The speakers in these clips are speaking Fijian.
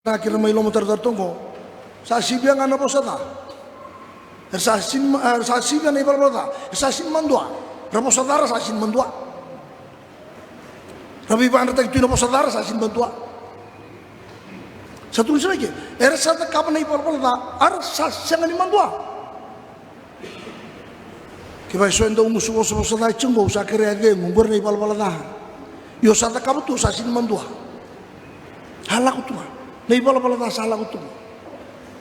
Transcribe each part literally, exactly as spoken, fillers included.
Na kira mai loma taratara toqo. Sa sivia ga na vosa ca. Era sa sini ma-, era sa sivia na ivalavala ca. Era sa sini madua. Ra vosa ca, ra sa sini madua. Ra veivadrataki tu na vosa ca, ra sa sini madua. Sa tukuni sara ke, era sa cakava na ivalavala ca, a ra sa sega ni madua. Kevaka e so e dau gusu vosavosa ca e tiko qo, sa kerea cegu, qori na ivalavala ca. Io sa cakava tu, sa sini madua. A lako tu ga. Na ivalavala ca sa lako tu ga.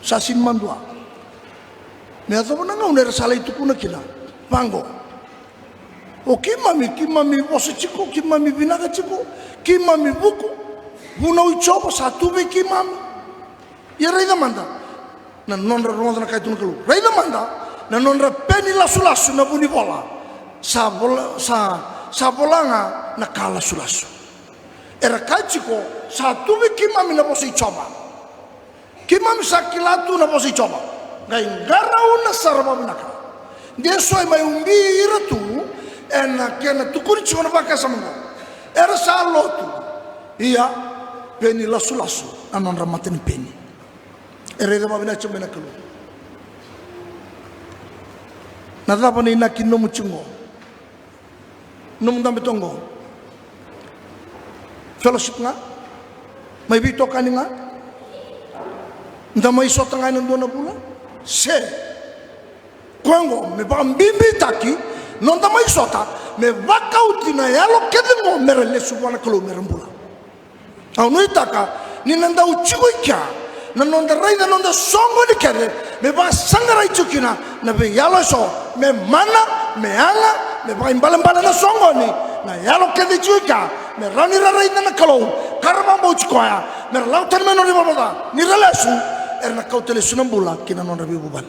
Sa sini madua. Me yacova na gauna era sa lai tukuna kina. Vaqo. O keimami, keimami vosa tiko, keimami vinaka tiko, keimami vuku. Vunau i Jiova sa tu vei keimami. Ia raica mada na nodra rogoca na ka e tukuna na Kalou. Raica mada na nodra peni lasulasu na vunivola. Sa vola, sa, sa vola ga na ka lasulasu. Era kaya tiko, sa tu vei keimami na vosa i Jiova. Keimami sa kila tu na vosa i Jiova. Qai qarauna sara vakavinaka. De so e mai ubi ira tu ena kena tukuni tiko na vakasama qo. Era sa lotu. Ia, peni lasulasu na nodra mata ni peni. E raica vakavinaka tiko mai na Kalou. Na cava na inaki nomu tiko qo? Nomu dabe toqo? Fellowship ga? Mai veitokani ga? Da mai sota ga ena dua na vula? Se. Koya oqo me vakabibitaki, noda mai sota, me vakauti na yalo kece oqo me ra lesu vua na Kalou me ra bula. Au nuitaka ni na dau tiko i kea na noda raica na noda soqoni kece me vakasaqarai tiko kina na veiyalo eso, me mana, me yaga, me vakaibalebale na soqoni, na yalo kece tiko i kea me rawa ni ra raica na Kalou ka ra vakabauti koya, me ra lako tani mai na nodra ivalavala ca, ni ra lesu era na kauta lesu na bula ki na nodra veivuvale.